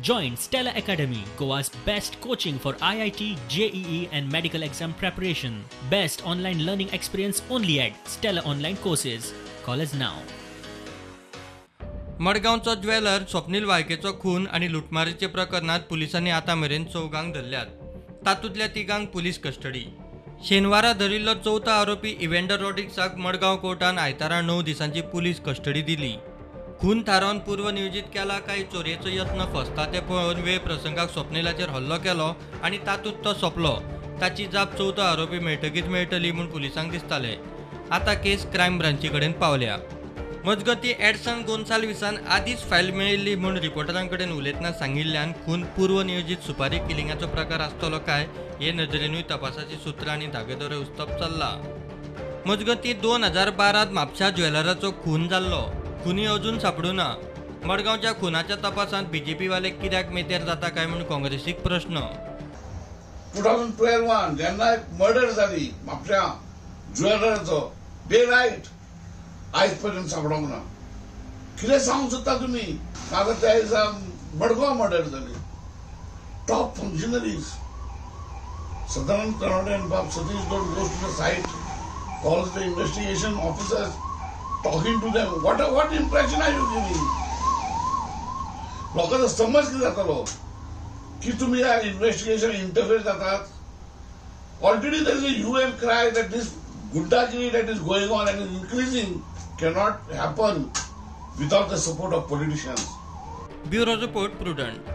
Join Stella Academy, Goa's best coaching for IIT, JEE and medical exam preparation. Best online learning experience only at Stella Online Courses. Call us now. मडगांवचो jeweller Swapnil वाळकेचो खून आनी लुटमारीचे प्रकरणांत पुलिसांनी आतां मेरेन 4 धरल्यात. तातूंतल्या 3 पुलीस कस्टडी. शेनवारा धरिल्लो चवथो आरोपी इव्हेंडर रॉड्रिग्साक मडगांव कोर्टान आयतारा 9 दिसांची पुलीस कस्टडी दिली. खून थारावन पूर्वनियोजीत केला काय चोरयेचो यत्न फसता ते पळोवन वेळ प्रसंगाक स्वप्नीलाचेर हल्लो केलो आनी तातूंत तो सोंपलो. ताची जाप चवथो आरोपी मेळटकीच मेळटली म्हूण पुलिसांक दिसतालें. आतां केस क्रायम ब्रांची कडेन पावल्या. मजगतीं एडसन गोन्साल्विसान आदींच फायल मेळिल्ली म्हूण रिपोर्टरां कडेन उलयतना सांगिल्ल्यान खून पूर्वनियोजीत सुपारी किलिंगाचो प्रकार आसतलो काय हे नदरेनूय तपासाची सुत्रां आनी धागेदोरे उस्तप चल्ला. मजगतीं 2012 म्हापशा ज्वेलराचो खून जाल्लो. खुनी अजून सापडूं ना. मडगांवच्या खुनाच्या तपासांत बीजेपी वाले कित्याक मेतेर जाता काय म्हूण काँग्रेसीक प्रश्न. 2012 जेन्ना एक मर्डर जाली म्हापश्यां ज्वेलराचो, डे लायट आयज पर्यंत सापडोंक ना. कितें सांगूंक सोदता तुमी? नाजाल्यार त्या दिसा मडगांव मर्डर जाली. टॉप फंक्शनरीज सदानंद तनोडे आनी बाब Satish Gaud goes to the site, calls the investigation officers, talking to them. What impression are you giving? लोकांचो समज कितें जातलो की तुमी ह्या इन्व्हेस्टिगेशन इंटरफेर जातात. Already there is a UN cry that this gundagiri that is going on and is increasing cannot happen without the support of politicians. Bureau report, Prudent.